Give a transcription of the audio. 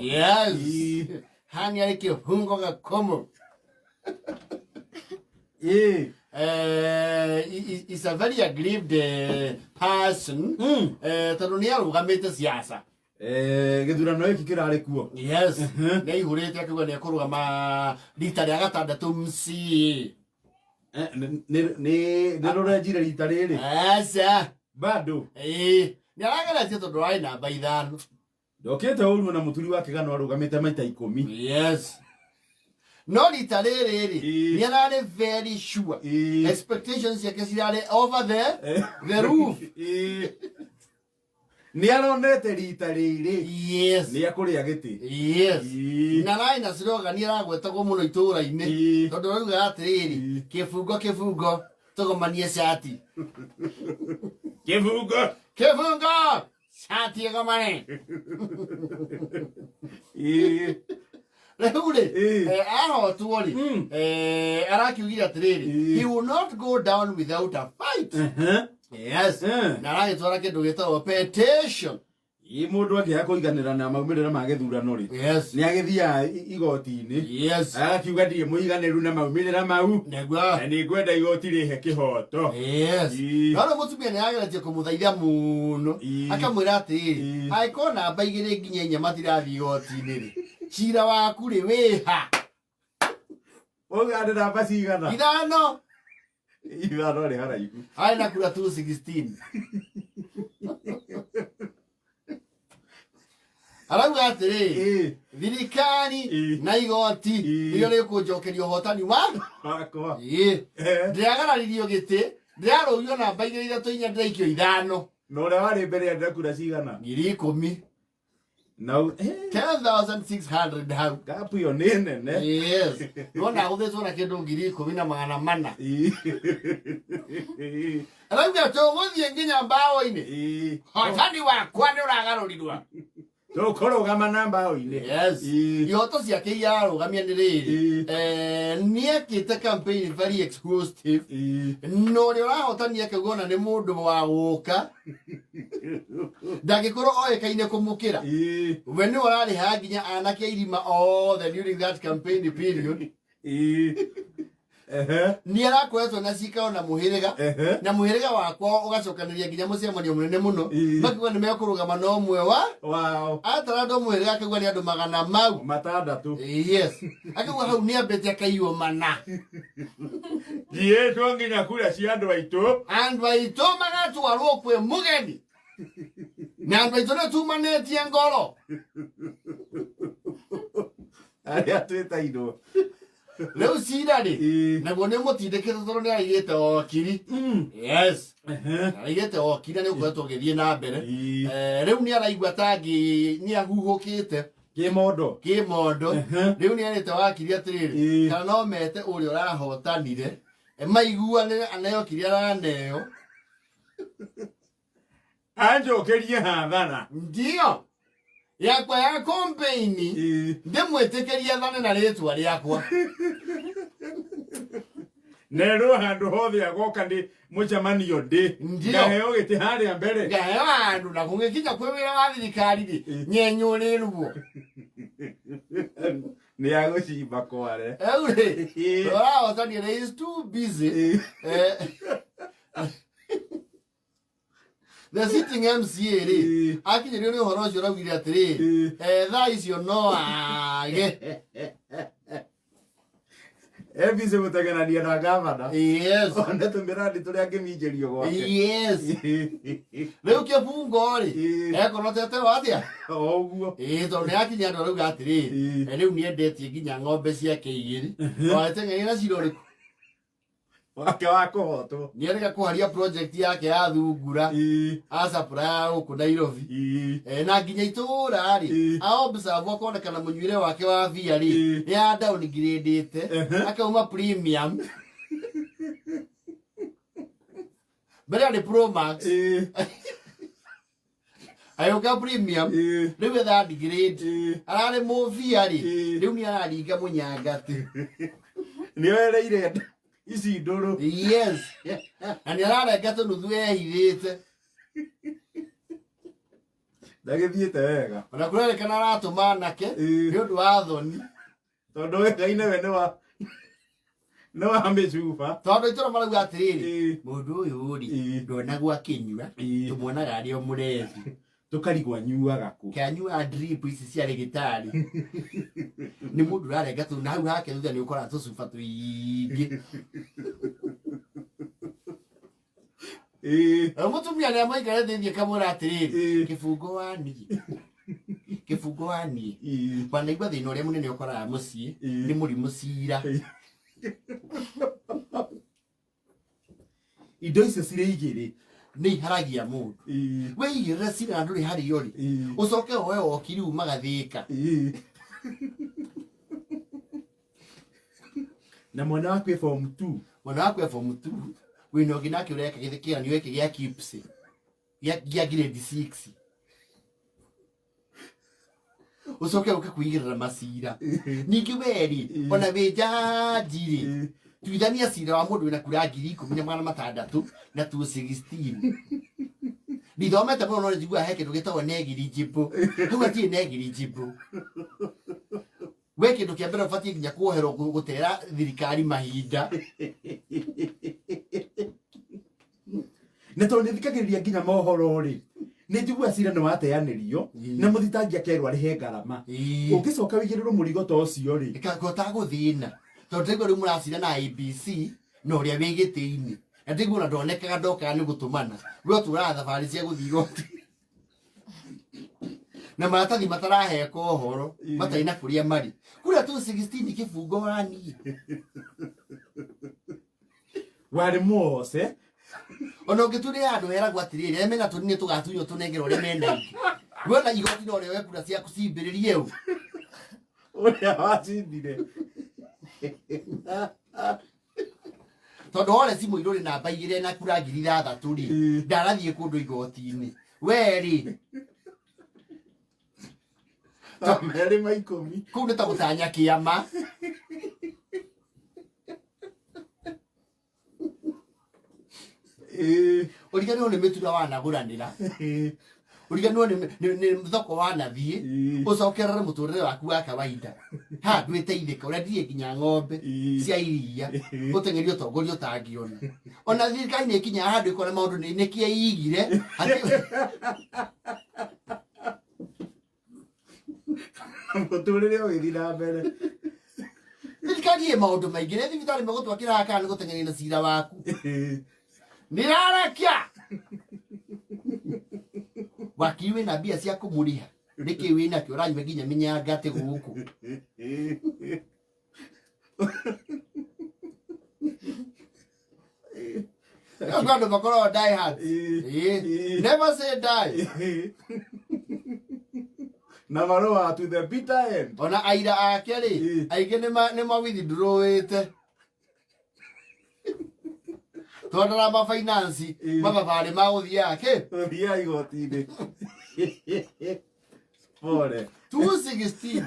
Yes. Ĩĩ. Hani arĩ kĩbungo gakomo. Ĩĩ. Is a very aggrieved person. Tondũ nĩ arũgamĩte siasa. Eh, gĩthurano gĩkĩ kĩrarĩ kuo. Yes. Nĩ aihũrĩte akiuga nĩ ekũrũgama rita rĩa gatandatũ MCA. Eh, nĩ rũrenjire rita rĩrĩ. Aca. Bado. Ĩĩ. Nĩ arageretie tondũ arĩ namba 5. Ndokĩte ũru na mũturi wa kĩgano arũgamĩte maita 10. Yes. No rita rĩrĩ rĩ, Ĩĩ. nĩ ararĩ very sure. Ĩĩ. Expectations ciake cirarĩ over the roof. Ĩĩ. Nĩ aronete rita rĩrĩ. Yes. Nĩ ekũrĩa gĩtĩ. Yes. Ĩĩ. Na ararĩ na slogan ĩragwetagwo mũno itũũra-inĩ. Ĩĩ. Tondũ arauga atĩrĩrĩ, Ĩĩ. kĩbungo kĩbungo tũgomanie cati. Kĩbungo. Kĩbungo cati ĩgomane. Ĩĩ. Rĩu rĩ, Ĩĩ. ahotwo rĩ, arakiugire atĩrĩrĩ, Ĩĩ. he will not go down without a fight. Ehe. Yes. Na aragĩtwara kĩndũ gĩtagwo petition. Ĩ mũndũ angĩaga kũiganĩra na maumĩrĩra ma gĩthurano rĩ, Yes. nĩ agĩthiaga igoti-inĩ. Yes. Agakiuga ndirĩ mũiganĩru na maumĩrĩra mau. Nĩguo. Na nĩ ngwenda igoti rĩhe kĩhoto. Yes. Ĩĩ. No rĩu mũtumia nĩ ageretie kũmũthaitha mũno. Ĩĩ. Akamwĩra atĩrĩrĩ, Ĩĩ. angĩkorwo namba 2 nginya 4 matirathiĩ igoti-inĩ rĩ, cira waku rĩ wĩha? Ũga nĩ namba cigana? 5. 5 rĩ haraihu. Arĩ na kura 216. Arauga atĩrĩrĩ, Ĩĩ. thirikari Ĩĩ. na igoti Ĩĩ. nĩrĩo rĩkũnjokeria ũhotani wa wakwa. Ĩĩ. Eh. Ndĩragararirio gĩtĩ, ndĩrarũgio namba 2 3 4 ndĩraikio 5. Na ũrĩa warĩ mbere andĩra kura cigana? 10,000. Na 10,600 hau. Gap ĩyo nĩ nene. Yes. Nona gũthĩtwo na kĩndũ 10,400. Ĩĩ. Arauga tũgũthiĩ nginya mbaũ-inĩ. Ĩĩ. Hotani wakwa nĩ ũragarũrirwo. Tũkũrũgama na mbaũ-inĩ. Yes. Ĩĩ. Ihoto ciake iararũgamia nĩ rĩrĩ. Ĩĩ. Nĩekĩte campaign very exhaustive. Ĩĩ. Na ũrĩa ũrahotania akauga ona nĩ mũndũ wa gũka. Ndangĩkorwo oĩkaine kũmũkĩra. Ĩĩ. We nĩwe ũrarĩha nginya anake a irima othe during that campaign period. Ĩĩ. Ehe. Nĩ arakoretwo na cikao na mũhĩrĩga. Ehe. Na mũhĩrĩga wakwa ũgacokanĩria nginya mũcemanio mũnene mũno. Ĩĩ. Makiuga nĩ mekũrũgama na ũmwe wa Wao. atara andũ mũhĩrĩga akauga nĩ andũ 600. 6. Yes. Akauga hau nĩ ambĩte akaiywo mana. Njiĩtwo nginya kura cia andũ aitũ. Andũ aitũ magatwarwo kwĩ mũgeni. Na andũ aitũ nĩ tumanĩtie ngoro. Arĩa twĩtairwo. Rĩu cira rĩ, Ĩĩ. naguo nĩ mũtindĩkĩte tondũ nĩ araigĩte okiri. Yes. Ehe. Araigĩte okiri na nĩ ũkoretwo ũgĩthiĩ na mbere. Ĩĩ. Rĩu nĩ araigua ta angĩ nĩ ahuhũkĩte. Kĩmondo. Kĩmondo. Ehe. Rĩu nĩ arĩte wakiri atĩrĩrĩ, Ĩĩ. kana no mete ũrĩa ũrahotanire, maiguanĩre aneo kĩrĩa araneo. Anjokerie hathara. Ndio. Yakwa ya kompeini. Ĩĩ. Ndĩmwĩtĩkĩrie athane na rĩtwa rĩakwa. Nerwo handũ hothe agoka ndĩ mũcemanio ndĩ. Ndio. Ngaheo gĩtĩ harĩa mbere. Ngaheo handũ na kũngĩkinya kwĩ wĩra wa thirikari rĩ, Ĩĩ. nyenyũrĩrwo. Nĩ agũcimba kware. Rĩu rĩ, Ĩĩ. ũrahotanire is too busy. Ĩĩ. The sitting MCA rĩ, Ĩĩ. akinyĩrio nĩ ũhoro ũcio araugire atĩrĩrĩ, Ĩĩ. thaa icio no age. Ebise gũtengenania na gavana. Yes. One tũmĩrandi tũrĩa angĩminjĩrio gwake. Yes. Rĩu kĩbungo rĩ, Ĩĩ. ekonotete atĩa? O ũguo. Ĩĩ, tondũ nĩ akinya andũ arauga atĩrĩrĩ, Ĩĩ. rĩu nĩendetie nginya ng'ombe ciake 2. Waeteng'eria na cira ũrĩkũ? Wake wa kũhotwo. Nĩarega kũharia project yake ya thungura. Ĩĩ. A supplier gũkũ Nairobi. Ĩĩ. Na nginya itũũra rĩ, Ĩĩ. a observe akonekana mũnyuĩre wake wa bia rĩ, Ĩĩ. nĩ a downgrade-ĩte, Ehe. akauma premium. Mbere arĩ Pro Max. Ĩĩ. Agĩũka premium. Ĩĩ. Rĩu e third grade. Ĩĩ. Ararĩ mũbia rĩ, Ĩĩ. rĩu nĩ araringa mũnyangati. Nĩ oereire ici ndũrũ. Yes. Na nĩ ararenga tũnuthu ehithĩte. Ndagĩthiĩte wega. Ona kũrerĩkana aratũma anake nĩ ũndũ wa thoni. Tondũ wĩkaine we nĩ wa mĩcuba. Tondũ itũra marauga atĩrĩrĩ, mũndũ ũyũ rĩ, ndonagwo akĩnyua, tũmuonaga arĩ o mũrebi. Tũkarigwo anyuaga kũ. Kĩanyua drip ici cia rĩgĩtarĩ. Nĩ mũndũ ũrarenga tũ na hau hake thutha nĩ ũkoraga tũcuba tũingĩ. Na mũtumia nĩ amũikare thĩ thiĩ kamwĩra atĩrĩrĩ, kĩbungo wa niĩ, kĩbungo wa niĩ, wanaigua thĩna ũrĩa mũnene ũkoraga mũciĩ nĩ mũrimũ cira. Indo icio cirĩ igĩrĩ nĩ iharagia mũndũ. Wĩigĩrĩre cira na ndũrĩ harĩo rĩ, ũcoke woe wokiri uma gathĩka. Na mwana waku e form 2. Mwana waku e form 2, wĩna ũngĩ nake ũreka kĩgeranio gĩkĩ gĩa KIPS gĩa grade 6, ũcoke ũke kwĩigĩrĩra macira. Ningĩ weri ona wĩ njanji rĩ, tuithania cira wa mũndũ wĩna kura 10,600 na 216. Ndithomete mũno, no njiguaga he kĩndũ gĩtagwo negligible. Hau hatirĩ negligible. We kĩndũ kĩa mbere ũbatiĩ nginya kuoherwo gũtera thirikari mahinda. Na tondũ nĩ thikagĩrĩria nginya mohoro rĩ, nĩ njiguaga cira nĩ wateanĩrio na mũthitangi akerwo arĩhe ngarama. Ũngĩcoka wĩigĩrĩrwo mũrigo ta ũcio rĩ, Ĩkagũta gũthĩna, tondũ ndaigua rĩu mũracira na IEBC na ũrĩa wĩ gĩtĩ-inĩ, na ndaigua ona ndonekaga, ndokaga nĩ gũtũmana. We ũtũraga thabarĩ cia gũthiĩ igoti na maratathi mataraheka ũhoro, matarĩ na kũrĩa marĩ kũrĩa 216 kĩbungo wa niĩ. Warĩ muoce. Ona ũngĩturĩra handũ heragwo atĩrĩrĩ, arĩa mena tũnini tũgatunywo tũnengerwo arĩa mena ingĩ. Wona igoti no rĩoe kura ciaku cimbĩrĩrie ũ. Ũrĩa wacindire. Tondũ wore cimũ irũrĩ namba igĩrĩ na kura 6,000 rĩ, ndarathiĩ kũndũ igoti-inĩ we rĩ. Ta merĩ ma 10. Kũu nĩ ta gũtanya kĩama. Ũriganĩrwo nĩ mĩtura wanagũranĩra, ũriganĩrwo nĩ thoko wanathiĩ, ũcokerere mũtũrĩre waku wa kawaida. Haha ndwĩteithĩka, ũrendirie nginya ng'ombe cia iria, ũteng'erie ũtongoria ũtangĩona. Ona thirikari nĩ ĩkinyaga handũ ĩkona maũndũ nĩkĩo ĩigire. Mũtũrĩre ũgĩthiĩ na mbere. Thirikari ĩ maũndũ maingĩ, nĩ thibitarĩ megũtwakĩra kana nĩ gũteng'eria na cira waku. Nĩrarekia wakiri wĩna mbia cia kũmũrĩha, nĩkĩ wĩnakĩo ũranyua nginya mĩnyangatĩ gũkũ? Rĩu andũ makoragwo die hard. Never say die. Na marũa to the bitter end. Ona aira ake rĩ, aingĩ nĩ ma withdrawĩte tondũ na ma finance mathabarĩ ma gũthiaga kĩ. Ũthiaga igoti-inĩ, pole. 216.